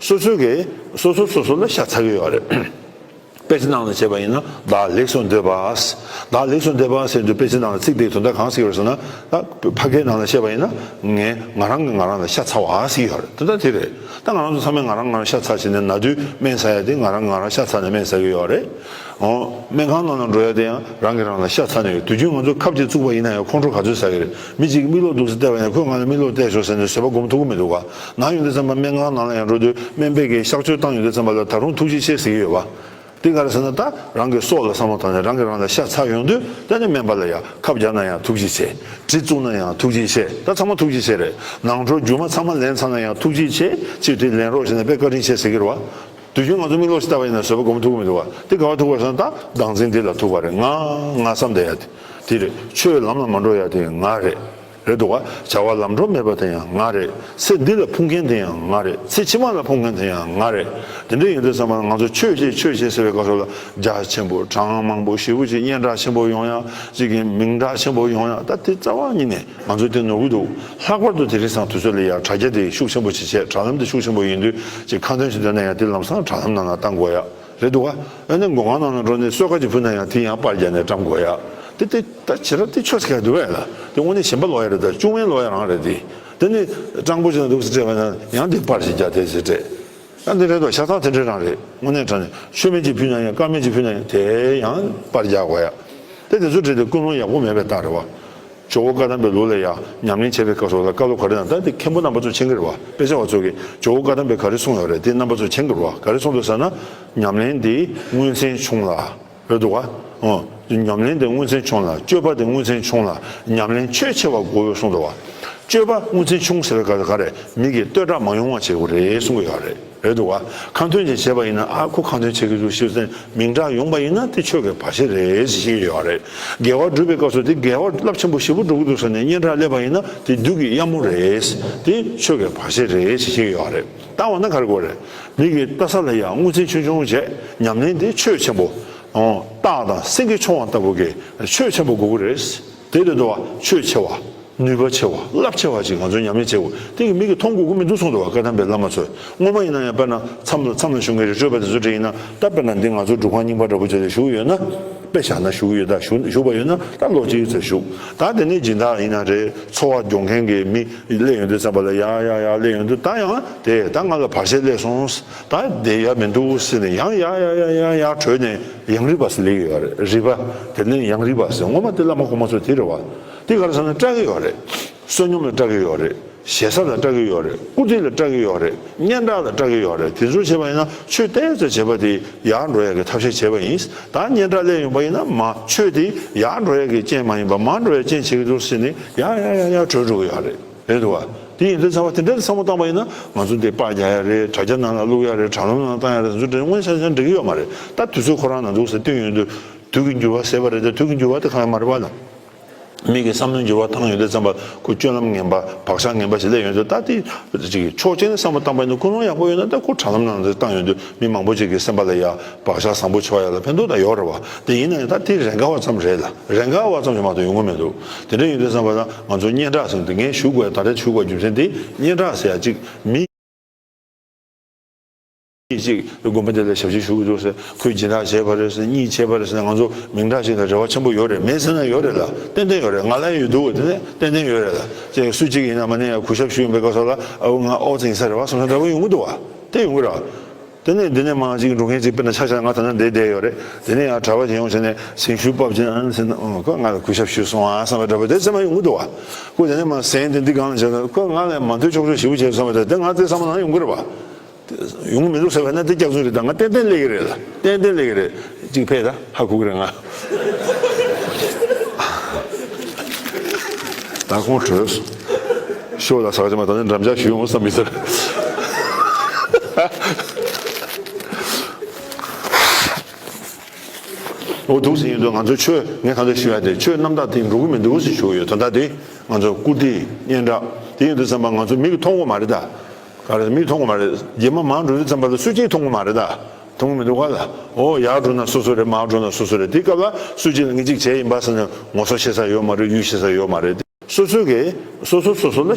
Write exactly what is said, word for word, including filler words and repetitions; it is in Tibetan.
སོ་སོ་གིས་སོ་སོ་སོ་སོ་ལ་ཤ་ཚ་གི་ཡོད་རེད། དཔེ་ཆ་ནང་ལ་བྱས་པ་ཡིན་ན་བདག་ལེགས་སུ་འདོད་པ། བདག་ལེགས་སུ་འདོད་པ་ཟེར་དུས་དཔེ་ཆ་ནང་ལ་ཚིག་དེའི་དོན་དག་གང་ཟེར་གྱི་ཡོད་ཟེར་ན། ད་ཕ་སྐད་ནང་ལ་བཤད་པ་ཡིན་ན་ངས་ང་རང་གིས་ང་རང་ལ་ཤ་ཚ་བ་ཟེར་གྱི་ཡོད་རེད། དེ་ལྟར་དེ་རེད། ད་ང་རང་ཚོ་ཚང་མས་ང་རང་ང་རང་ཤ་ཚ་བྱས་ནས་ན་དུས་སྨན་ཟ་ཡ་དེ་ང་རང་ང་རང་ཤ་ཚ་ནས་སྨན་ཟ་གི་ཡོད་རེད། འོ། སྨན་ཁང་ནང་ལ་འགྲོ་ཡ་དེ་ཡང་རང་གིས་རང་ལ་ཤ་ཚ་ནས་ཡོད། དུས་རྒྱུན་ང་ཚོ་ཁབ་ཅིག་བཙུགས་པ་ཡིན་ན་ཡང་ཁོང་ཁྲོ་ག་ཚོད་ཟ་གི་རེད། མི་གཅིག་གིས་མིག་ལོག་འདུག་སེ་བལྟས་པ་ཡིན་ན་ཁོས་ང་ལ་མིག་ལོག་བལྟས་ཤོག་ཟེར་ནས་བཟོད་པ་སྒོམ་ཐུབ་ཀྱི་མི་འདུག་ག་ནང་ཡོང་དུས་ཙམ་པ་སྨན་ཁང་ནང་ལ་ཡང་འགྲོ་དུས་སྨན་པས་ཀྱིས་གཤག་བཅོས་བཏང་ཡོང་དུས་ཙམ་པ་ལ་ད་རུང་ཐུགས་རྗེ་ཆེ་ཟེར་གྱི་ཡོད་པ། དེ་ག་རེ་ཟེར་ན། ད་རང་གི་སྲོག་ལ་བསམ་བློ་བཏང་ནས་རང་གིས་རང་ལ་ཤ་ཚ་ཡོང་དུས་ད་ནི་སྨན་པ་ལ་ཡང་ཁབ་རྒྱག་ན་ཡང་ཐུགས་རྗེ་ཆེ། གྲི་བཙུགས་ན་ཡང་ཐུགས་རྗེ་ཆེ། ད་ཚང་མ་ཐུགས་རྗེ་ཆེ་རེད། ནང་ཁྲོལ་རྒྱུ་མ་ཚང་མ་ལེན་ཚར་ན་ཡང་ཐུགས་རྗེ་ཆེ། ཅིག་དེ་ལེན་རོགས་བྱས་ནས་དཔེ་བཀའ་དྲིན་ཆེ་ཟེར་གྱི་རེད་བ། དུས་རྒྱུན་ང་ཚོ་མིག་ལོག་ཅིག་བལྟས་པ་ཡིན་ན་བཟོད་པ་སྒོམ་ཐུབ་ཀྱི་མི་འདུག་བ། དེ་ག་བ་ཐུག་པ་སོང་ད་བདག་འཛིན་འདི་ལ་ཐུག་པ་རེད། ང་ང་བསམ་བསྡད་ཡ་དེ་དེ་རེད། ཆོས་ལམ་ལ་མ་འགྲོ་ཡ་དེ་ང་རེད། རེད་འདུག་བ། བྱ་བ་ལམ་འགྲོ་མེད་པ་དེ་ཡང་ང་རེད། ཚེ་འདི་ལ་ཕུང་མཁན་དེ་ཡང་ང་རེད། ཚེ་ཕྱི་མ་ལ་ཕུང་མཁན་དེ་ཡང་ང་རེད། དེ་འདྲ་ཡིན་དུས་ཙམ་པ་ང་ཚོ་ཆོས་བྱེད་ཆོས་བྱེད་ཟེར་བའི་སྐབས་སུ་ལ་རྒྱ་ཆེན་པོ་གྲངས་མང་པོ་ཞེ་པོ་ཅིག་སྙན་གྲགས་ཆེན་པོ་ཡོང་ཡ། ཅིག་གི་མིང་གྲགས་ཆེན་པོ་ཡོང་ཡ། ད་དེ་རྩ་བ་ཉིད་ནས། ང་ཚོས་དེ་ནོར་གྱི་འདུག་ལྷག་པར་དུ་དེང་སང་དུས་ཚོད་ལ་ཡང་དྲ་རྒྱ་དེ་ཤུགས་ཆེན་པོ་ཅིག་བྱས། དྲ་ལམ་དེ་ཤུགས་ཆེན་པོ་ཡིན་དུས་ཅིག་ཁ་འདོན་ཞིག་འདོན་ན་ཡང་དེ་ལམ་སང་དྲ་ལམ་ནང་ལ་བཏང་དགོས་ཡ་རེད་འདུག་ག་ཨ་ནི་མགོ་སྒང་ནང་ལ་འགྲོ་ནས་གསོལ་ཁ་ཅིག་ཕུལ་ན་ཡང་དེ་ཡང་པར་རྒྱག་ནས་བཀྲམ་དགོས་ཡ། དེ་དེ་ད་བྱེད་རབས་དེ་ཆོས་ཟེར་ག་འདུག་བས་ལ། དེ་དངོས་གནས་ཞེན་པ་ལོག་ཡ་རེད། ད་བཅུག་མིན་ལོག་ཡ་རང་རེད། དེ་དེ་ནི་སྤྲང་པོ་ཅིག་ལ་འདུག་སེ་སྤྲད་པ་ན་ཡང་དེ་པར་ཞིག་རྒྱག་དེ་ཟེར་སྤྲད། ཡང་འདི་རེད་དོ། ཤ་ཚ་དེ་འདྲ་རང་རེད། དངོས་གནས་དྲང་གནས་མཆོད་མེ་ཅིག་ཕུལ་ན་ཡང་དཀར་མེ་ཅིག་ཕུལ་ན་ཡང་དེ་ཡང་པར་རྒྱག་དགོས་ཡ། དེ་དེ་ཚོ་བྲིས་ཏེ་ཀུན་སློང་ཡག་པོ་མེད་པའི་རྟགས་རེད་བ། ཇོ་བོ་བཀའ་གདམས་པའི་ལུགས་ལ་ཡང་ཉམས་ལེན་བྱེད་པའི་སྐབས་སུ་ལ་བཀའ་སློབ་ག་རེ་གནང་། ད་དེ་མཁན་པོ་རྣམ་པ་ཚོ་མཁྱེན་གྱི་རེད་བ། དཔེ་ཆ་བ་ཚོ་གིས་ཇོ་བོ་བཀའ་གདམས་པས་ག་རེ་གསུངས་ཡོད་རེད། དེ་རྣམ་པ་ཚོ་མཁྱེན་གྱི་རེད་བ། ག་རེ་གསུངས་འདུག་ཟེར་ན། ཉམས་ལེན་འདི་མངོན་མཚན་ཆུང་ལ། རེད་འདུག་བ། ཨོ། ཉམས་ལེན་དེ་མངོན་མཚན་ཆུང་ལ། སྤྱོད་པ་དེ་མངོན་མཚན་ཆུང་ལ། ཉམས་ལེན་ཆོད་ཆེ་བ་དགོས་གསུངས་འདུག་བ། སྤྱོད་པ་མངོན་མཚན་ཆུང་ཟེར་བའི་སྐབས་སུ་ག་རེ། མི་གིས་བསྟོད་གྲགས་མ་ཡོང་བ་བྱེད་དགོས་རེད་གསུང་གི་ཡོད་རེད། རེད་འདུག་བ། ཁ་འདོན་ཅིག་བྱས་པ་ཡིན་ན། ཨ་ཁོ་ཁ་འདོན་བྱེད་ཀྱི་འདུག་ཞེས་ཟེར་མིང་གྲགས་ཡོང་པ་ཡིན་ན་དེ་ཆོས་ཀྱི་བར་ཆད་རེད་ཟེར་བཤད་ཀྱི་ཡོད་རེད། དགེ་བ་སྒྲུབ་པའི་སྐབས་སུ་དེ་དགེ་བ་རླབས་ཆེན་པོ་ཞེ་པོ་སྒྲུབ་ཀྱི་འདུག་ཟེར་ནས་སྙན་གྲགས་སླེབས་པ་ཡིན་ན་དེ་བདུད་ཀྱི་གཡབ་མོ་རེད། དེ་ཆོས་ཀྱི་བར་ཆད་རེད་ཟེར་བཤད་ཀྱི་ཡོད་རེད། ད་འོ་ན་ག་རེ་དགོས་རེད། མི་གིས་ལྟ་ས་ལ་ཡང་མངོན་མཚན་ཆུང་ཆུང་བྱས། ཉམས་ལེན་དེ་ཆོད་ཆེན་པོ། ཨོ། སྟག་དང་སེང་གེ་མཆོང་བ་ལྟ་བུ་གི་ཆོད་ཆེན་པོ་དགོས་ཀྱི་རེད། དེ་རེད་འདུག་བ། ཆོད་ཆེ་བ། ནུས་པ་ཆེ་བ། རླབས་ཆེ་བ་ཅིག་ང་ཚོས་ཉམས་ལེན་བྱེད་དགོས། དེ་གི་མི་གིས་མཐོང་དགོས་ཀྱི་མི་འདུག་གསུངས་འདུག་བ། བཀའ་གདམས་པའི་བླ་མ་ཚོས། སྔོན་མ་ཡིན་ན་ཡང་དཔེར་ན་མཚམས་ལ་མཚམས་ལ་བཞུགས་མཁན་རི་ཁྲོད་པ་དེ་ཚོ་འདྲ་ཡིན་ན། ད་དཔེར་ན་འདི་ང་ཚོ་སྒྲུབ་ཁང་རྙིང་པ་འདྲ་པོ་བྱས་ཏེ་བཞུགས་ཡོད་ན། དཔེ་བཞག་ན་བཞུགས་ཡོད། ད་བཞུགས་བཞུགས་པ་ཡོད་ན་ད་ལོ་གཅིག་ཙམ་བཞུགས། ད་དེ་ནས་སྦྱིན་བདག་ཡིན་ན་རེད། འཚོ་བ་སྐྱོང་མཁན་གྱི་མི་སླེབས་ཡོང་དུས་ཙམ་པ་ལ་ཡར་ཡར་ཡར་སླེབས་ཡོང་དུས། ད་ཡང་དེ་ད་ང་ལ་བར་ཆད་སླེབས་སོང་། ད་བསྡད་ཡ་མི་འདུག་ཟེར་ནས་ཡང་ཡར་ཡར་ཡར་ཡར་ཡར་བྲོས་ནས་ཡང་རིག་པ་ཟེར་སླེབས་ཡོད་རེད། རིག་པ་དེ་ནས་ཡང་རིག་པ་ཟེར། སྔོན་མ་དེ་བླ་མ་གོང་མ་ཚོ་དེ་རེད་བ། དེ་ག་རེ་ཟེར་ན་སྐྲག་གི་ཡོད་རེད། བསོད་སྙོམས་ལ་སྐྲག་གི་ཡོད་རེད། ཞེ་ས་ལ་སྐྲག་གི་ཡོད་རེད། བཀུར་སྟི་ལ་སྐྲག་གི་ཡོད་རེད། སྙན་གྲགས་ལ་སྐྲག་གི་ཡོད་རེད། དེ་ཚོ་བྱས་པ་ཡིན་ན་ཆོས་ཏོག་ཙམ་བྱས་པ་དེ་ཡར་འགྲོ་ཡ་གི་ཐབས་ཤེས་བྱས་པ་ཡིན། ད་སྙན་གྲགས་སླེབས་ཡོང་པ་ཡིན་ན་མར་ཆོས་དེ་ཡར་འགྲོ་ཡ་གི་རྐྱེན་མ་ཡིན་པ་མར་འགྲོ་ཡ་རྐྱེན་བྱེད་ཀྱི་འདུག་ཟེར་ནས་ཡར་ཡར་ཡར་ཡར་བྲོས་འགྲོ་གི་ཡོད་རེད། རེད་འདུག་བ། དེ་ཡིན་དུས་ཚང་མ་དེ་འདྲ་བསམ་བློ་བཏང་པ་ཡིན་ན། ང་ཚོ་འདི་པར་རྒྱག་ཡ་རེད། དྲ་རྒྱ་ནང་ལ་བླུག་ཡ་རེད། དྲ་ལམ་ནང་བཏང་ཡ་རེད། ང་ཚོ་དེ་དངོས་གནས་ཆ་ཆ་འགྲིག་གི་ཡོད་མ་རེད། ད་དུས་ཚོད་ཁོ་རང་ནང་འདུག་ཟེར་བསྟུན་ཡོང་དུས་དུས་ཀྱི་འགྱུར་བ་ཟེར་བ་རེད། ད་དུས་ཀྱི་འགྱུར་བ་དེ་གང་ཡང་མ་རེད་བ་ལ། མི་གི་བསམ་བློའི་འགྱུར་བ་བཏང་ཡོང་དུས་ཙམ་པ་ཁོ་སྤྱོད་ལམ་ངན་པ་བག་ཆགས་ངན་པ་ཞིག་སླེབས་ཡོང་དུས། ད་དེ་ཅིག་ཕྱོགས་གཅིག་ནས་བསམ་བློ་བཏང་པ་ཡིན་ན་ཀུན་སློང་ཡག་པོ་ཡོད་ན། ད་ཁོ་དྲ་ལམ་ནང་དུ་བཏང་ཡོང་དུས་མི་མང་པོ་ཅིག་གི་སེམས་པ་ལ་ཡ་བག་ཆགས་བཟང་པོ་འཆར་ཡ་ལ་ཕན་ཐོགས་ད་ཡོད་རེད་བ། དེ་ཡིན་ན་ཡང་ད་དེ་རེ་འགའ་བ་ཙམ་རེད་ལ། རེ་འགའ་བ་ཙམ་ཞིག་མ་གཏོགས་ཡོང་གི་མི་འདུག་དེ་འདྲ་ཡིན་དུས་ཙམ་པ་ལ་ང་ཚོ་སྙན་གྲགས་ཟེར་དེ་ངས་ཞུ་དགོས་ཡ། ད་རེས་ཞུ་དགོས་རྒྱུ་མཚན་དེ། སྙན་གྲགས་ཟེར་ཡ་ཅིག་མི་གཅིག་དགོན་པ་དེ་ལ་ཞབས་ཕྱི་ཞུ་གི་འདུག་ཟེར། ཁོས་སྦྱིན་བདག་བྱས་པ་རེད་ཟེར། གཉིས་བྱས་པ་རེད་ཟེར་ན། ང་ཚོ་མིང་གྲགས་ཤིག་ལ་རེ་བ་ཆེན་པོ་ཡོད་རེད། མེད་ཟེར་ན་ཡོད་རེད་ལ། ཏན་ཏན་ཡོད་རེད། ང་ལ་ཡོད་འདུག་དེ་ནས་ཏན་ཏན་ཡོད་རེད་ལ། ཅེས་སུ་གཅིག་ཡིན་ན་མ་ནས་ཡང་གུས་ཞབས་ཞུ་ཡོང་པའི་སྐབས་སུ་ལ། ཨ་ང་ཨོ་ཙི་ཡིན་ས་རེད་བ་བསམ་ས་འདྲ་པོ་ཡོང་གི་འདུག་བ། དེ་ཡོང་གི་རེད། དེ་ནས་འདི་ནས་མར་ཅིག་འགྲོ་མཁན་ཅིག་དཔེར་ན་ཆ་བཞག་ན་ང་ད་ལྟ་འདིར་བསྡད་ཡོད་རེད། དེ་ནས་ཡང་གྲྭ་པ་ཅིག་ཡོང་བྱས་ནས་སེང་ཤུ་པབ་ཅན་ཨན་ཟེར་ན། ཨོ་ཁོས་ང་ལ་གུས་ཞབས་ཞུས་སོང་ཨ་བསམ་པ་འདྲ་པོ་དེ་སེམས་ལ་ཡོང་གི་འདུག་བ། ཁོས་དེ་ནས་མར་ཟན་དེ་འདི་སྒང་ལ་བྱས་ན་ཁོས་ང་ལ་མ་ཐུག་ཆོག་ཆོག་ཞེ་པོ་བྱས་བསམ་པ་འདྲ། དེ་ང་ཚོའི་བསམ་བློ་ནང་ཡོང་གི་རེད་བ། ཡོང་གི་མི་འདུག་ཟེར་བས་ན་དེ་སྐྱག་རྫུན་རེད། ད་ང་ཏན་ཏན་སླེབས་ཀྱི་རེད་ལ། ཏན་ཏན་སླེབས་ཀྱི་རེད། ཅིག་ཕེབས། ད་ཧ་གོ་གི་རེད་ང་། ད་ཁོང་བྲོས་སོང་། ཤོག་ལ་ཟག་ཅེ་མ་ད་ནི་འགྲམ་ལྕག་ཞུ་ཡོང་བསམ་མི་ཟེར། འོ་འདུག་ཟེར་ཡིན་དུས་ང་ཚོ་ཆོས་ངས་ད་ལྟ་ཞུ་ཡ་དེ་ཆོས་རྣམ་དག་དེ་འགྲོ་གི་མི་འདུག་ཟེར་ཞུ་གི་ཡོད། ད་ལྟ་དེ་ང་ཚོ་བཀུར་སྟི་སྙན་གྲགས་དེ་ཡིན་དུས་ཙམ་པ་ང་ཚོ་མིག་གིས་མཐོང་གི་མ་རེད་ད། ག་རེ་མིག་མཐོང་གི་མ་རེད། རྗེས་མ་མར་འགྲོ་དུས་ཙམ་པ་ལ་སུ་གཅིག་མཐོང་གི་མ་རེད་ད། མཐོང་གི་མི་འདུག་ག་ལ། འོ་ཡར་འགྲོ་ན་སོ་སོ་རེད། མར་འགྲོ་ན་སོ་སོ་རེད། དེ་སྐབས་ལ་སུ་གཅིག་ལ་ངས་གཅིག་བྱས་ཡིན་པ་ཟེར་ནས་ངོ་སོ་ཤེས་ས་ཡོད་མ་རེད། ཡུལ་ཤེས་ས་ཡོད་མ་རེད། སོ་སོ་གིས་སོ་སོ་སོ་སོ་ལ་ཤ་